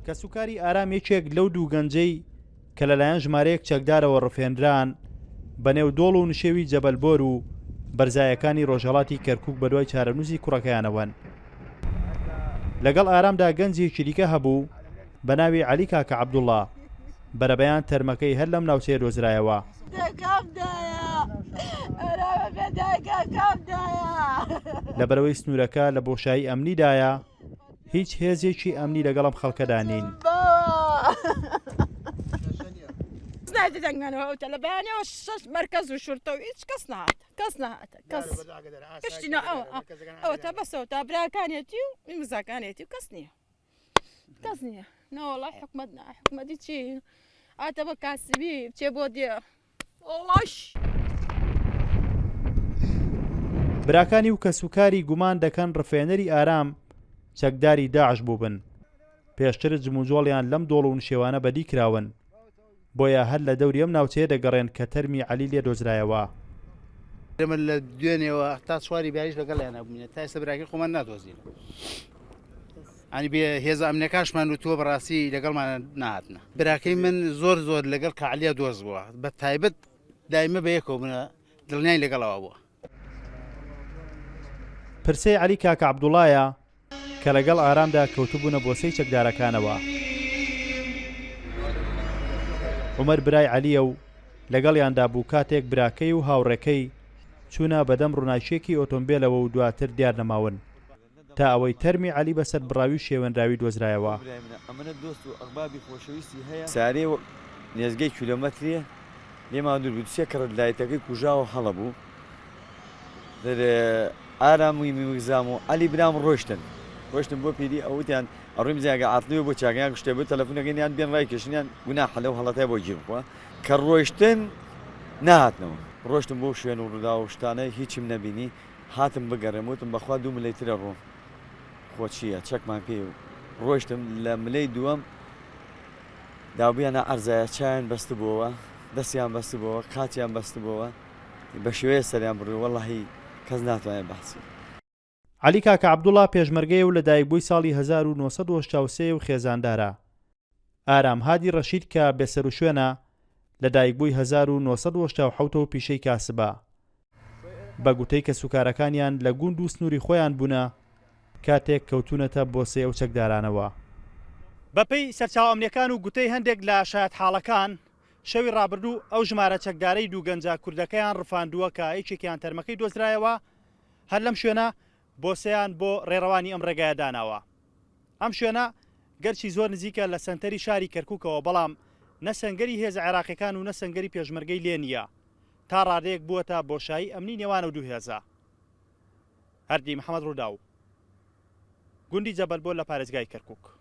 کەسوکاری ئارام یەکێک لەو دوو گەنجەی کە لەلایەن ژمارەیەک چەکدارەوە ڕفێنران، بەنێو دۆڵ و نشێوی جەبەل بۆر و بەرزایەکانی ڕۆژهەڵاتی کەرکوک بەدوای چارەنووسی کوڕەکەیانەوەن. لەگەڵ ئارامدا گەنجێکی دیکە هەبوو بەناوی عەلی کاکە عەبدوڵا، بەرەبەیان تەرمەکەی هەر لەم ناوچەیە دۆزرایەوە. لەبەرئەوەی سنوورەکە لە بۆشایی ئەمنیدایە، هیچ هێزێکی ئەمنی لەگەڵ ئەم خەڵکەدا نین. کەس نییە نەوەڵا حکومت نا حکومەتی چی ئاتە بە کاسبی بچێ بۆ دێ وەڵاش. براکانی و کەسوکاری گومان دەکەن ڕفێنەری ئارام چەکداری داعش بووبن، پێشتر جموجۆڵیان لەم دۆڵ و نشێوانە بەدی کراون، بۆیە هەر لە دەوری ئەم ناوچەیە دەگەڕێن کە تەرمی عەلی لێ دۆزرایەوە. ئێمە لە دوێنێوە تا چواری بەیانیش لەگەڵیانە بووینە تا ئێستا براکەی خۆمان نادۆزینەوە. ئەنی بێ هێزە ئەمنەکاشمان وتووە بەڕاستی لەگەڵمان نهاتنە. براکەی من زۆر زۆر لەگەڵ کاعلیە دۆست بووە بە تایبەت دایمە بە یەکەوە بوونە دڵنیای لەگەڵەوە بووە. پرسەی عەلی کاکە عەبدوڵایە کە لەگەڵ ئارامدا کەوتبوونە بۆسەی چەکدارەکانەوە. عومەر برای عەلییە و لەگەڵیاندا بوو کاتێک براکەی و هاوڕێکەی چوونە بەدەم ڕووناکییەکی ئۆتۆمبێلەوە و دواتر دیارنەماون. تا ئەوەی تەرمی عەلی بە سەربڕاوی و شێوێنراوی دۆزرایەوە. سارێ نێزگەی کیلۆمەترێ لێمان دوور بوو، سێ کەڕەت لایتەکەی کوژاوە هەڵە بوو. ئارام و میرزام و عەلی برام ڕۆیشتن ڕۆیشتن بۆ پیری ئەو وتیان ئەڕۆین بزانین ئەگەر عاتڵی بۆ چاکە یان شتێ بۆ تەلەفونەکەین یان بێن ڕایکێشن یان گوناحە لەو هەڵەتای بۆ گیر بخوا کە ڕۆیشتن نەهاتنەوە ڕۆشتم بۆ شوێن و ڕووداو و شتانە هیچم نەبینی هاتم بگەڕێم وتم بەخوا دوو ملەی ترە ڕۆم خۆ چییە چەکمان پێ و ڕۆیشتم لە ملەی دووەم دابوویانە عەرزایە چایان بەستبۆوە دەستیان بەستبۆوە قاچیان بەستبۆوە بە شێوەیە سەریان بڕی وەڵاهی کەس ناتوانێت بەحسی. عەلی کاکە عەبدوڵا پێشمەرگەیە و لەدایکبووی ساڵی 1983 و خێزاندارە. ئارام هادی ڕەشید کە بێسەروشوێنە، لەدایکبووی 1987 و پیشەی کاسبە. بە گوتەی کەسوکارەکانیان لە گوند و سنووری خۆیان بوونە کاتێک کەوتوونەتە بۆسەی ئەو چەکدارانەوە. بەپێی سەرچاوە ئەمنییەکان و گوتەی هەندێک لە شایەتحاڵەکان، شەوی ڕابردوو ئەو ژمارە چەکدارەی دوو گەنجە کوردەکەیان ڕفاندووە کە یەکێکیان تەرمەکەی دۆزرایەوە، هەر لەم شوێنە بۆسەیان بۆ ڕێڕەوانی ئەم ڕێگایە داناوە. ئەم شوێنە گەرچی زۆر نزیکە لە سەنتەری شاری کەرکوکەوە، بەڵام نە سەنگەری هێزە عێراقیەکان و نە سەنگەری پێشمەرگەی لێ نییە، تا ڕادەیەک بووەتە بۆشایی ئەمنی نێوان ئەو دوو هێزە. هەردی محەمەد، ڕووداو، گوندی جەبەلبۆ لە پارێزگای کەرکوک.